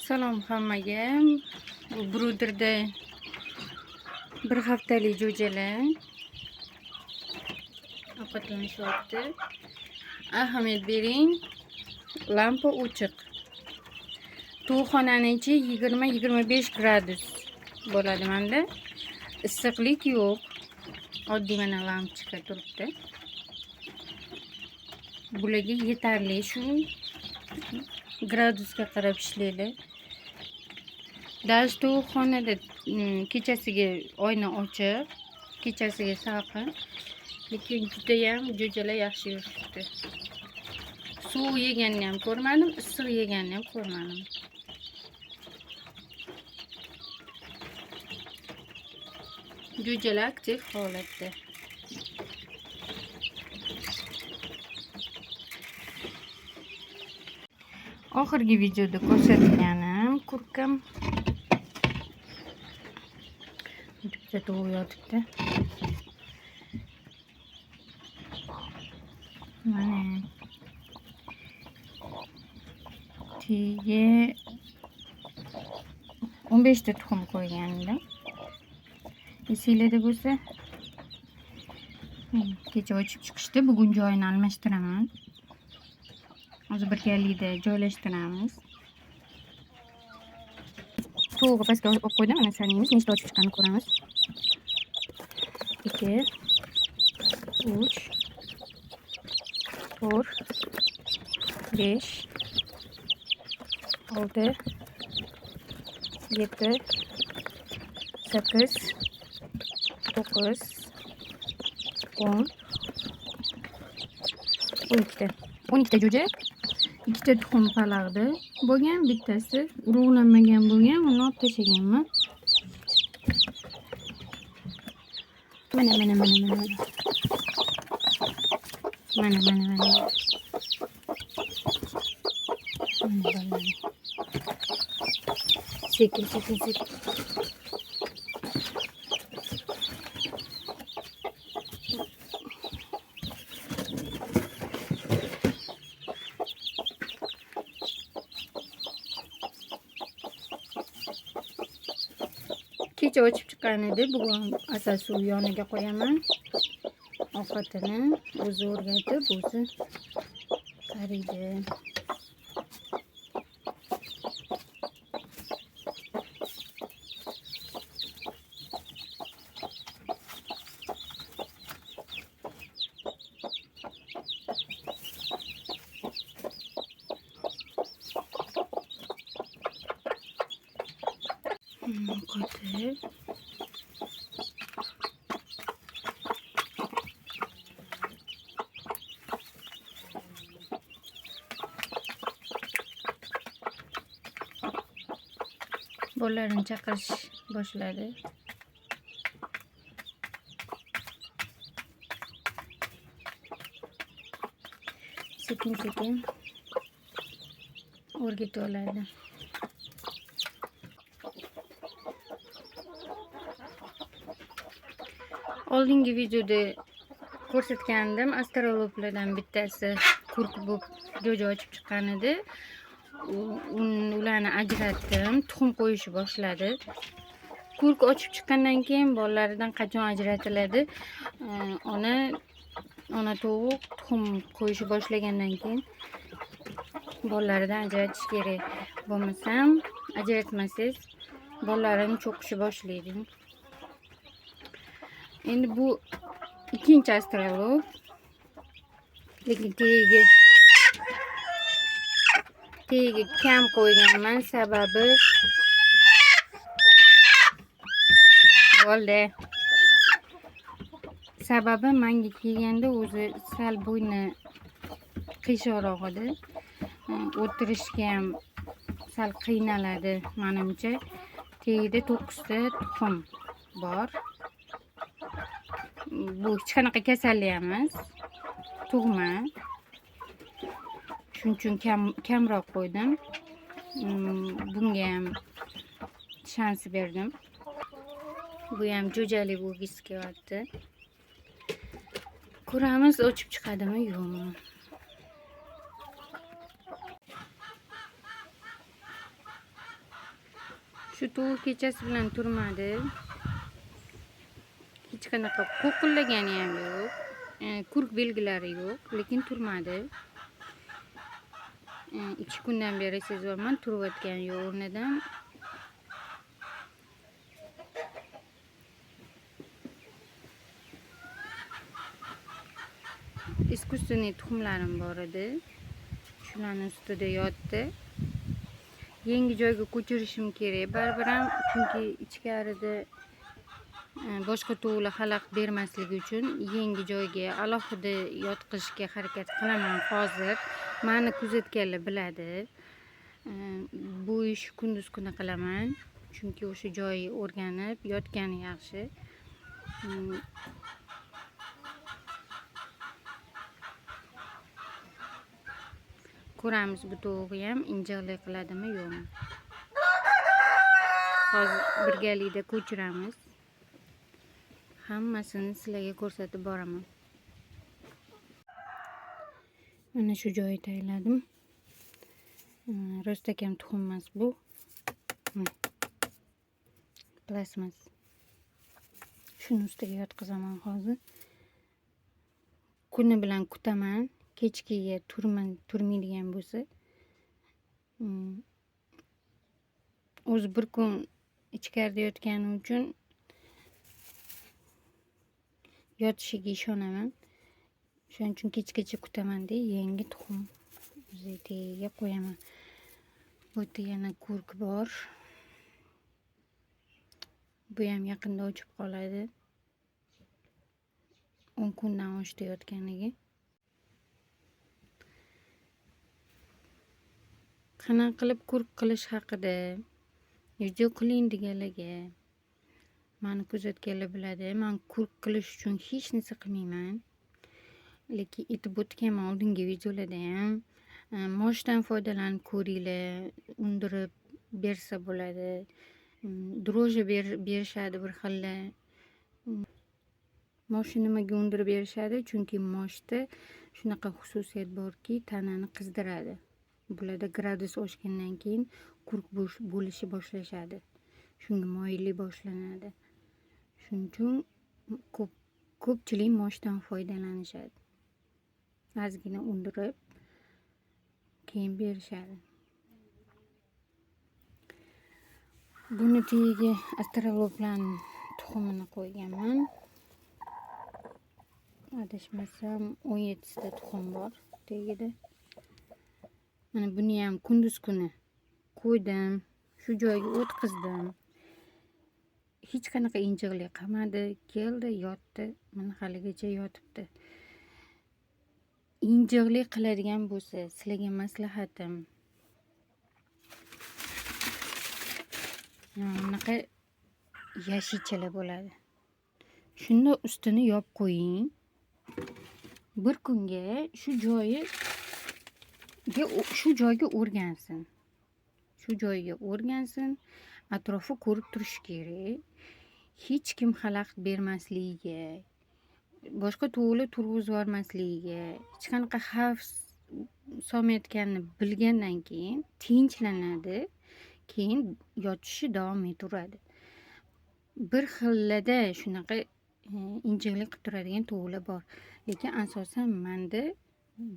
Salom hammaga. Bu Bruderda bir haftalik jo'jalar ovqatlanishyapti. Ahamiyat bering, lampa o'chiq. Tovuqxonani ichi 20-25 gradus bo'ladi menda. Issiqlik yo'q. Oddiy mana lampochka turibdi. Bularga yetarli shu gradusga qarab ishlaydi. Даже tovuqxonada kechasiga oyna ochiq, kechasiga salqin, lekin judayam jo'jalar yaxshi yurishibdi. Suv yeganini ham ko'rmadim, issiq yeganini ham ko'rmadim. Jo'jalar aktiv holatda. Oxirgi videoda ko'rsatganim kurkam bitta tovuq yotibdi. Mana tagiga 15 ta tuxum qo'ygandim. Esinglarda bo'lsa, kecha ochib chiqishdi. Bugun joyini almashtiraman. Hozir birgalikda joylashtiramiz. Tovuqni pastga olib qo'ydim. Mana sanaymiz, nechta ochib chiqqanini ko'ramiz. 2 3 4 5 6 7 8 9 10 12 ta. 12 ta jo'ja, 2 ta tuxum palag'da bo'lgan, bittasi urug'lanmagan bo'lgan, uni olib tashlaganman. Mana mana mana mana. Mana mana mana. Mana bolalar. Sekin sekin sekin. Kecha ochib chiqqan edi. Bugun asal suv yoniga qo'yaman. Ovqatini o'zi o'rgatib, o'zi qaraydi. Ovqati. Bolalarini chaqirish boshladi. Sekin sekin o'rgatib oladi. Oldingi videoda ko'rsatgandim, astrologlardan bittasi kurk bo'lib jo'ja ochib chiqqan edi. Ularni ajratdim, tuxum qo'yishni boshladi. Kurk ochib chiqqandan keyin bolalaridan qachon ajratiladi? Ona tovuq tuxum qo'yishni boshlagandan keyin bolalaridan ajratish kerak. Bo'lmasam, ajratmasangiz bolalarini cho'qishi boshlaydi. Endi bu ikkinchi astrolog, lekin tagiga kam qo'yganman, sababi bo'ldi. Sababi menga kelganda o'zi sal bo'yni qiyshiqroq edi. O'tirishga ham sal qiynaladi menimcha. Tagida 9 ta tuxum bor. Bu hech qanaqa kasallik emas, tug'ma. Shuning uchun kamroq qo'ydim. Bunga ham shans berdim. Bu ham jo'jali bo'lgisi kelyapti. Ko'ramiz, ochib chiqadimi, yo'qmi. Shu tovuq kechasi bilan turmadi. Hech qanaqa qo'qillagani ham yo'q. Kurk belgilari yo'q, lekin turmadi. 2 kundan beri sezyapman, turayotgani yo'q o'rnidan. Искусственный tuxumlarim bor edi. Shularning ustida yotdi. Yangi joyga ko'chirishim kerak baribir ham, chunki ichkarida boshqa tovuqlar xalaqit bermasligi uchun yangi joyga alohida yotqizishga harakat qilaman hozir. Meni kuzatganlar biladi. Bu ish kunduz kuni qilaman, chunki o'sha joyi o'rganib yotgani yaxshi. Ko'ramiz bu tovuqni ham injiqlik qiladimi yo'qmi. Hozir birgalikda ko'chiramiz. Hammasini sizlarga ko'rsatib boraman. Mana shu joyi tayinladim. Rostakam tuxum emas bu. Plasmas. Shuni ustiga yotqizaman hozir. Kuni bilan kutaman. Kechkiga turmaydigan bo'lsa. O'zi bir kun ichkarida yotgani uchun yotishiga ishonaman. Shuning uchun kechgacha kutaman-da, yangi tuxum o'zi tagiga qo'yaman. Bu yerda yana kurk bor. Bu ham yaqinda o'chib qoladi. 10 kundan oshdi yotganiga. Qanaqa qilib kurk qilish haqida video qiling deganlarga meni kuzatganlar biladi. Men kurk qilish uchun hech narsa qilmayman. Lekin aytib o'tganman oldingi videolarda ham, moshdan foydalanib ko'ringlar, undirib bersa bo'ladi. Dro'ja berishadi bir xillar. Moshni nimaga undirib berishadi? Chunki moshda shunaqa xususiyat borki, tanani qizdiradi. Bularda gradus oshgandan keyin kurk bo'lishi boshlashadi. Shunga moyillik boshlanadi. Shuning uchun ko'pchilik moshdan foydalanishadi. Ozgina undirib keyin berishadi. Buni tagiga astrologlarning tuxumini qo'yganman. Adashmasam 17 ta tuxum bor tagida. Mana buni ham kunduz kuni qo'ydim, shu joyga o'tqizdim. Hech qanaqa injiqlik qilmadi, keldi, yotdi, mana haligacha yotibdi. Injiqlik qiladigan bo'lsa, sizlarga maslahatim. Mana bunaqa yashichalar bo'ladi. Shunda ustini yopib qo'ying. Bir kunga shu joyga o'rgansin. Shu joyga o'rgansin, atrofi ko'rib turishi kerak. Hech kim xalaqit bermasligiga, boshqa tovuqlar turg'izib yubormasligiga, hech qanaqa xavf solmayotganini bilgandan keyin tinchlanadi, keyin yotishi davom etaveradi. Bir xillada shunaqa injiqlik qilib turadigan tovuqlar bor. Lekin asosan menda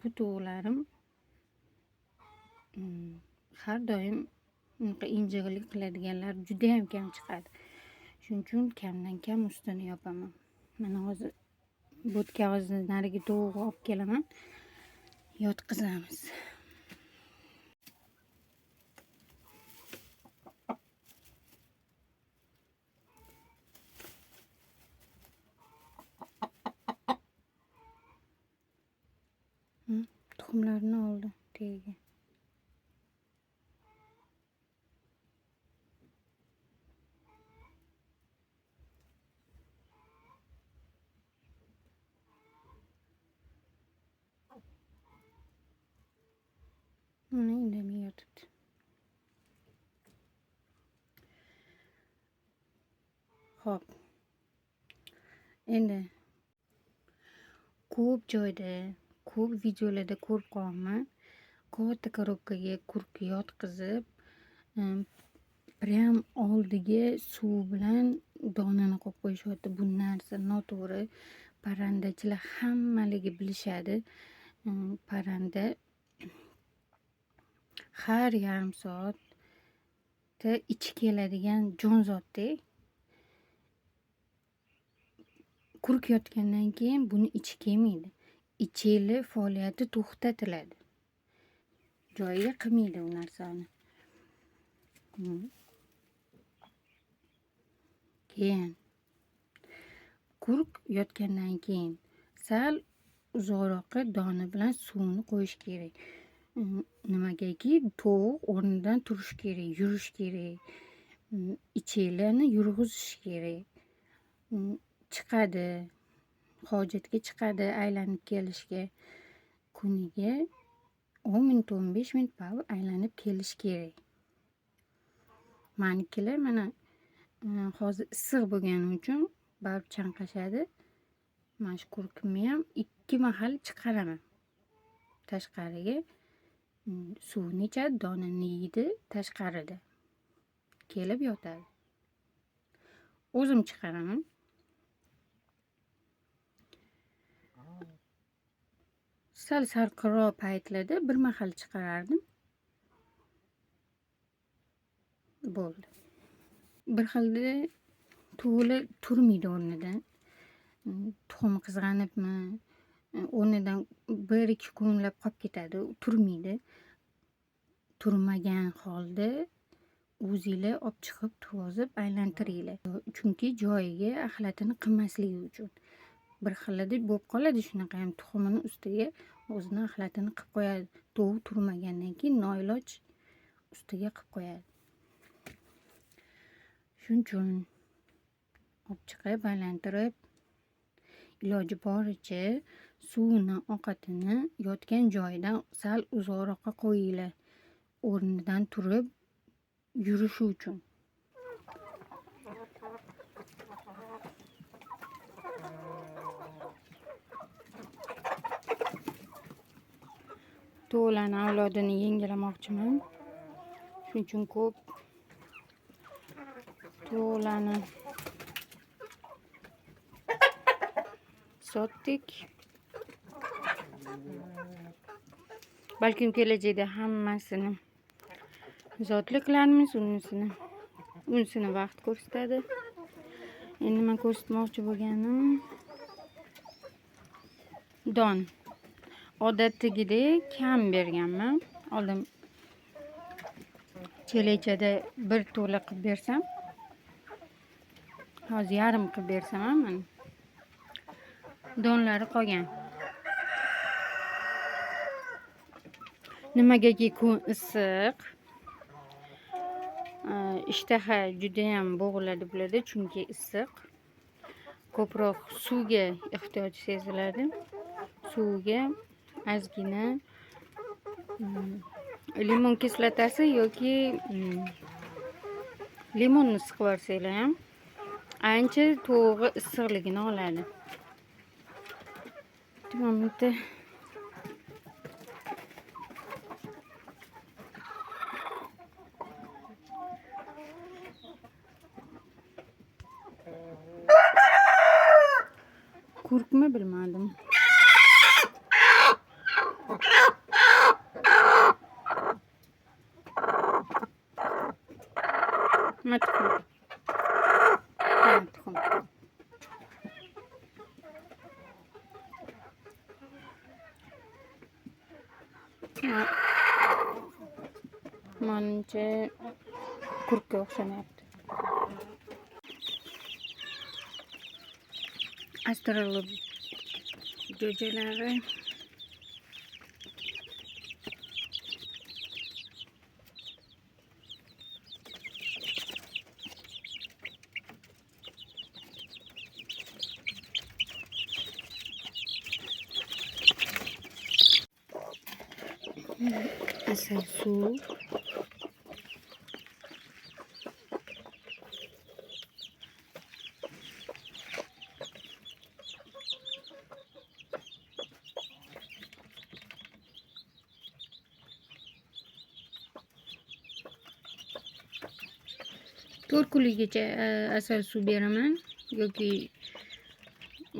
bu tovuqlarim har doim unaqa injiqlik qiladiganlar juda ham kam chiqadi. Shuning uchun kamdan kam ustini yopaman. Mana hozir bo'tqa hozir narigi tovuqni olib kelaman. Yotqizamiz. Tuxumlarni oldi tagiga. Mana indamay yotibdi. Xo'p. Endi ko'p joyda, ko'p videolarda ko'rib qolganman. Katta korobkaga kurk yotqizib, Prям oldiga suv bilan donini qo'yib qo'yishyapti. Bu narsa noto'g'ri. Parrandachilar hammaligi bilishadi. Parranda har yarim soatda ichi keladigan jonzotda. Kurk yotgandan keyin buni ichi kelmaydi. Ichili faoliyati to'xtatiladi. Joyiga qilmaydi u narsani. Keyin kurk yotgandan keyin sal uzoqroqqa dona bilan suvni qo'yish kerak. Nimagaki tovuq o'rnidan turish kerak, yurish kerak. Ichaklarni yurg'izish kerak. Chiqadi, hojatga chiqadi, aylanib kelishga. Kuniga 10 minut, 15 minut baribir aylanib kelish kerak. Manikilar mana hozir issiq bo'lgani uchun baribir chanqashadi. Mana shu kurkimni ham 2 mahal chiqaraman tashqariga. Suvni ichadi, donini yeydi tashqarida. Kelib yotadi. O'zim chiqaraman. Sal sarqiroq paytlarda bir mahal chiqarardim. Bo'ldi. Bir xilda tovuqlar turmaydi o'rnidan. Tuxum qizg'anibmi, o'rnidan 1-2 kunlab qolib ketadi, turmaydi. Turmagan holda o'zinglar olib chiqib turg'izib aylantiringlar. Chunki joyiga axlatini qilmasligi uchun. Bir xilda bo'lib qoladi shunaqa ham, tuxumini ustiga o'zini axlatini qilib qo'yadi. Tovuq turmagandan keyin noiloj ustiga qilib qo'yadi. Shuning uchun olib chiqib aylantirib, iloji boricha suvini, ovqatini yotgan joyidan sal uzoqroqqa qo'yinglar, o'rnidan turib yurishi uchun. Tovuqlarni avlodini yangilamoqchiman. Shuning uchun ko'p tovuqlarni sotdik. Balkim kelajakda hammasini zotli qilarmiz, unisini vaqt ko'rsatadi. Endi men ko'rsatmoqchi bo'lganim don. Odatdagidek kam berganman. Oldin chelakchada bir to'la qilib bersam, hozir yarim qilib bersam ham mana donlari qolgan. Nimagaki kun issiq, ishtaha juda ham bo'g'iladi bularda, chunki issiq. Ko'proq suvga ehtiyoj seziladi. Suvga ozgina limon kislotasi yoki limonni siqib yuborsanglar ham ancha to'g'ri issiqligini oladi. Tamam, bitta kurkmi bilmadim. Nima tuxum? Ha, tuxum. Manimcha kurkka o'xshamayapti. Astrolog jo'jalari. Asal suv. 4 kunligacha asal suv beraman yoki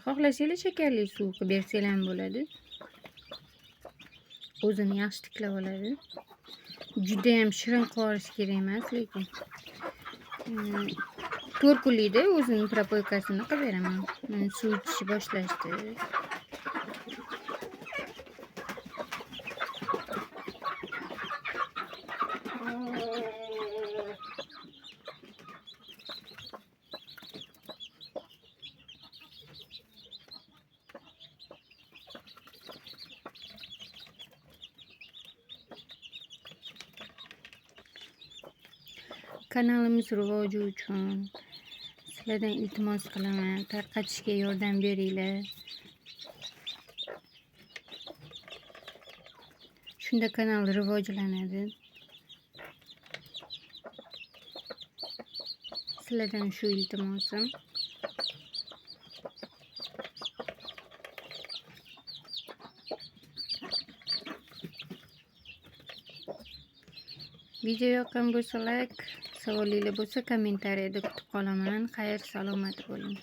xohlasanglar shakarli suv qilib bersanglar ham bo'ladi. O'zini yaxshi tiklab oladi. Judayam shirin qilib yuborish kerak emas, lekin 4 kunlikda o'zini propoykasini qilib beraman. Mana suv ichishni boshlashdi. Kanalimiz rivoji uchun sizlardan iltimos qilaman, tarqatishga yordam beringlar. Shunda kanal rivojlanadi. Sizlardan shu iltimosim. Video yoqqan bo'lsa like, savolinglar bo'lsa kommentariyada kutib qolaman. Xayr, salomat bo'ling.